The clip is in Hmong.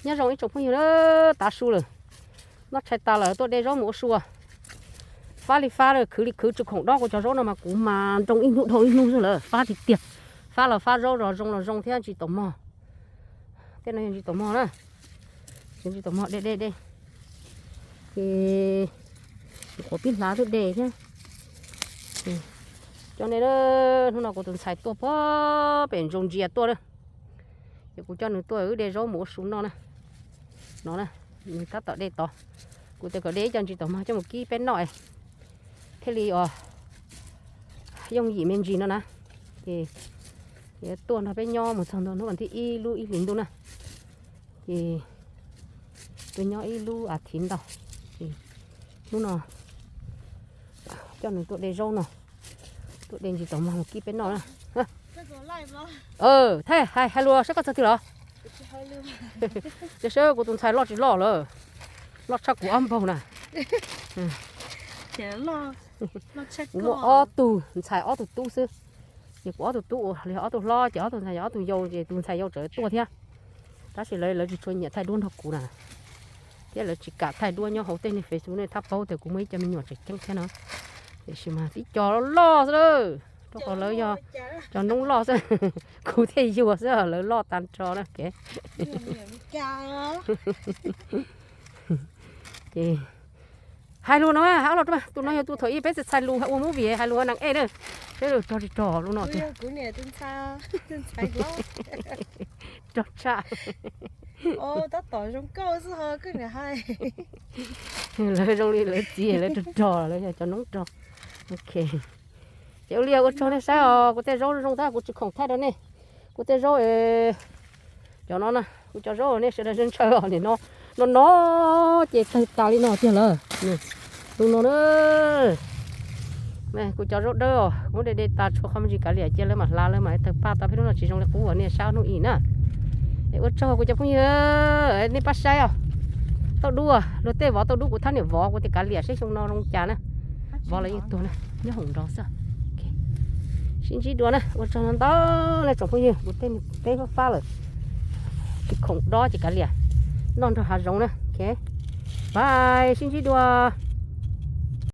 Nyob zoo ib tsoom phooj ywg na, tav su lawm, noj tshais tas lawm tuaj de zaub mus ua su. Fab li fab, khwv li khwv, tsis khoom dob kuv cov zaub no mas kuv mas nroo ib hnub dhau ib hnub xwb lawm, fab tiag tiag. Fab los fab zaub, los zoo los zoo thiab, ntsis taus mog. Tej no yog ntsis taus mog na, ntsis taus mog, de de de. Ces qhuav pib hlav twb de thiab. Cov ne, hnub no kuv tus ntxhais tuaj puag pem Ntsoos Ntsia tuaj na, ces kuv coj nws tuaj wb de zaub mus ua su noj na. No na, nws tab tom de tod, kuv tias kom de ib co ntsis taus mog coj mus kib peb noj thiaj li os, yooj yim me ntsis no na. Ces tuaj nrog peb nyob mus txog ntua hnub vas thib ib lub ib hlis ntuj na, ces tuaj nyob ib lub as thiv ntau. Ces hnub no coj nws tuaj de zaub no, tuaj de ntsis taus mog mus kib peb noj na. Thaij hais hais lus saib koj txog twg los? Ces saib kuv tus ntxhais loj tsis loj lawm, loj tshaj kuv ob npaug na. Kuv muaj ob tug ntxhais ob tug tub xwb, ces kuv ob tug tub uas yog ob tug hlob ces ob tug ntxhais yog ob tug yau ces tus ntxhais yau tseem tuaj thiab. Tab sis lawv lawv tsis tshua nyiam thaij duab nrog kuv na, thiab lawv tsis kam thaij duab nyob hauv tej niag Facebook ne, thaj paub tias kuv muaj ib co me nyuam tseem ceeb thiab no. Tiam sis mas tib co loj loj xwb lawm, rau qhov lawv yog cov noob loj xwb, kuv thiaj yuag xwb lawv loj tag nrho na. Ces hais lus no, hais ob los, tus no yog tus thaum ib peb txhais lus ua movie hais lus nees ej na, seb rog tsis rog lub no tiag. Rog tshaj. Lawv zoo li lawv txiv lawv rog rog, lawv yog cov noob rog. Ok, ces ua li ua tsaug nej saib os, kuv tej zaub zoo tab kuv tsis khoom thaij rau nej. Kuv tej zaub, cov no na, kuv cov zaub nej sawv daws ntshaw os, nim no no no ces tawg tas li no tiag lawm. Tus no na, kuv cov zaub dawb os, kuv de de tas tshuav qhov me ntsis kav liam cia lawv mam hlav lawv mam tawg paj tau, peb hnub no tsis zoo li qub uas nej saib hnub ib na. Es ua tsaug kuv cov phooj ywg, nej pab saib os. Tauj dub, luag tej vov tauj dub, kuv thab niam vov, kuv tias kav liam seb xyoo no zoo cas na. Vov los yeej tuag na, nyob hoom nrov xwb. Sib ntsib dua na, ua tsaug ntau ntau nej tsoom phooj ywg, kuv tej peb fab fab lawm, tsis khoom dob ces kav liam noj nrog hav zoov na. Bye, sib ntsib dua.